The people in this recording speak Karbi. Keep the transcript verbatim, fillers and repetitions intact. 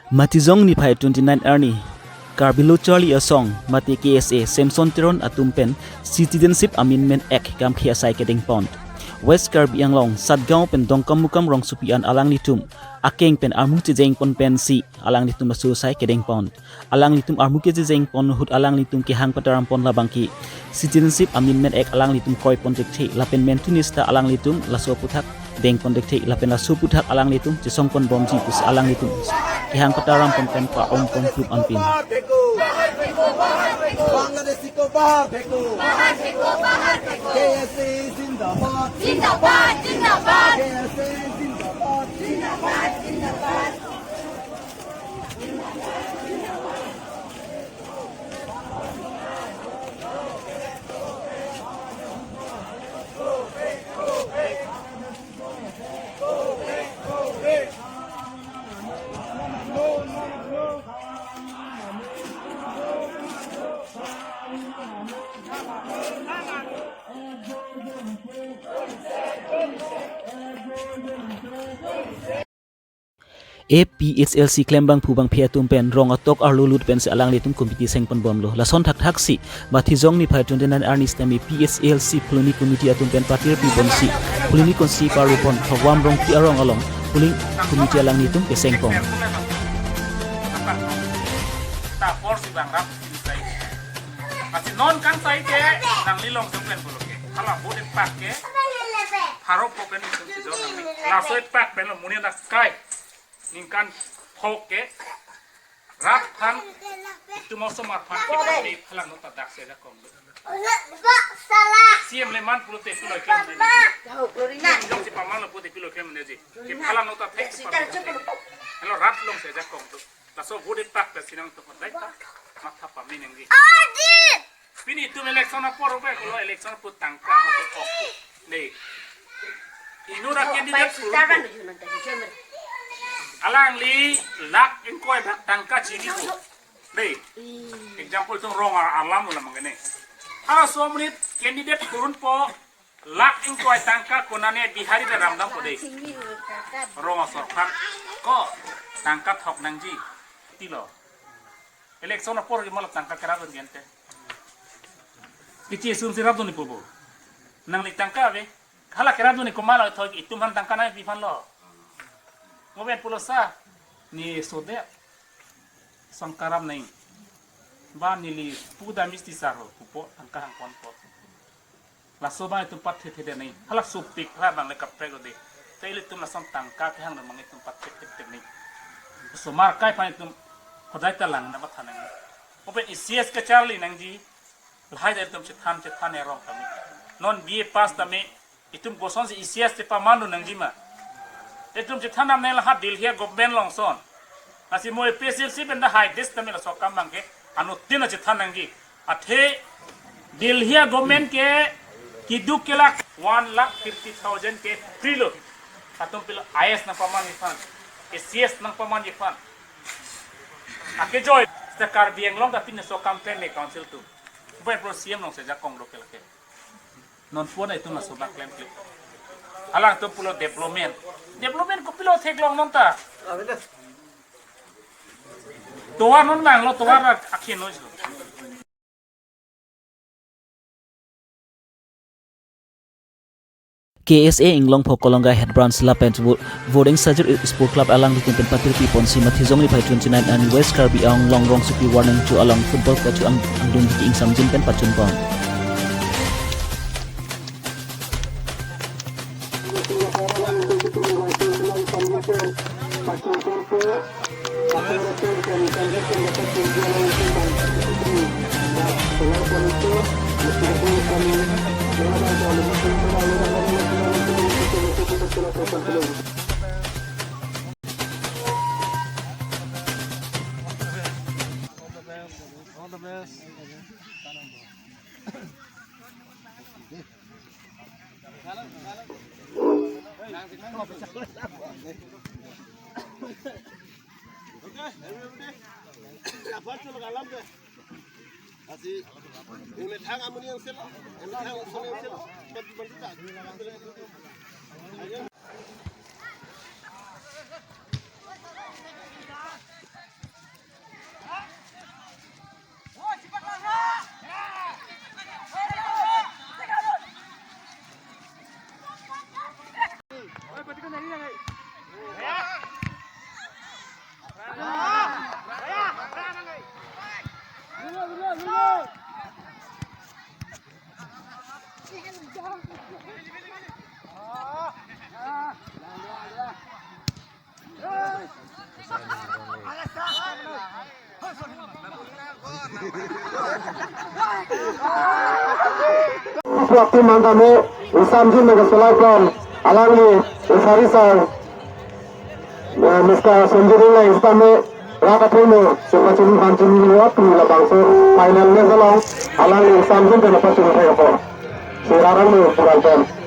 Matijong niphai twenty-nine arni, Karbi Lo Charli Asong, mate K S A, Samson Teron atum pen Citizenship Amendment Act kamkhi asai kedengpon. West Karbi Anglong, Satgaon pen Dongkamukam rongsopi an alanglitum akeng pen armu chejengpon pensi alanglitum laso asai kedengpon. Alanglitum armu kechejengpon ahut alanglitum kehang patarampon labangke Citizenship Amendment Act alanglitum kroipon thekthe lapen menthu nista alanglitum laso aphuthak dengpon thekthe lapen laso aphuthak alanglitum chesongpon bomji pusi alanglitum kehang patarampon pen pa-ompon klub anpin. Bangladeshi को बाहर फेंको। बाहर फेंको, बाहर फेंको। केएसए जिंदाबाद। जिंदाबाद, जिंदाबाद। केएसए जिंदाबाद। जिंदाबाद, जिंदाबाद। APHLC klembangphu bangphi atum pen rong atok arlo lut pensi alanglitum committee sengpon bomlo. Lason thakthaksi Matijong niphai twenty-nine arni sitame PHLC polling committee atum pen patirpi ponsi polling constituency parupon Thokvamrongpi arong along polling committee alanglitum kesengpon. Tapor si bang rap si sai. Pasi non kan sai ke nangli long sung pen pulo ke. Hala vote pak ke. Pharo po pen sung si jo nangli. Laso pak pen lo muni na sky. Ningkan phok ke. Rap than. Itum osomar phan kita di phalang nota dak se jakong. Salah. CM le man pulote pulo ke. Jong si paman lo pulote pulo ke mene ji. Ke phalang nota thek si paman. Halo rat long se jakong tu. Laso vote pak ta sinang to dai ta. Matha pame nangji. Audit. Pini itum election apor ube ko election apor tangka mate ok. Dei. Inut a candidate purun ko. Alangli lakh ingkoi bak tangka chiri ko. Dei. Example tum rong a-, alam ulam mangene. Halaso amonit candidate purun po lakh ingkoi tangka konane Bihari ta ramdam ko dei. Rong asor khan ko tangka thok nangji. Tilo. Election apor ke mala tangka kerap dun gente. Kichi sum si rap dun ni pubo. Nangli tangka ave. Hala kerap dun ni kumala thoi itum han tangka nai pi phan lo. Mo pen pulo sa ni sode. Sangkaram nai. Ba neli pu da misti saro pupo tangka hangkon po. Laso abang itum pathethe de nai. Hala sopik hala abang le kaprek lo de. Te ilitum lason tangka kehang abang itum pathethe de nai. Osomar kai aphan itum hodai ta lang na matha nang. Open ECS kacharli nangji. Lahai de itum chethan chethan erong tame. Non BA pass tame. Itum kosonsi ECS chepaman dun nangji ma. Itum chethan nam nang laha Delhi government along son. Lasi mo APHLC pen dak hai des tame laso akam abang ke. Anuttin chethan nangji. Athe Delhi government ke keduk ke lakh one lakh fifty thousand ke free lo. Atum pilo IAS nangpamanji aphan, ACS nangpamanji aphan. Akejoi, seta Karbi Anglong ta pini laso akam pen ne council atum. Bai pro CM along se jakong lo ke lake. Non phone itum laso abang klemkle. Alangtum pulo development. Development kopilo theklong non ta. Tovar non nanglo, tovar akhei noi. KSA Inglongpho Kolonga Head Branch lapen vo-, Voting Sajir Sport Club alanglitum pen patirpi ponsi Matijong niphai twenty-nine arni West Karbi Anglong rongsopi Warnengcho along football coach ang-, angdun diki ingsamjin pen pachunpon. Waktu mantame, ingsam jin mega solai pon, alangli, insari sang, eh, Mister Sanjay Ringleng sitame, rat athengno, supa chini phan chini lo atu labangso final match along, alangli ingsam jin pen pachun thek apot. Sirarang lo puran pen.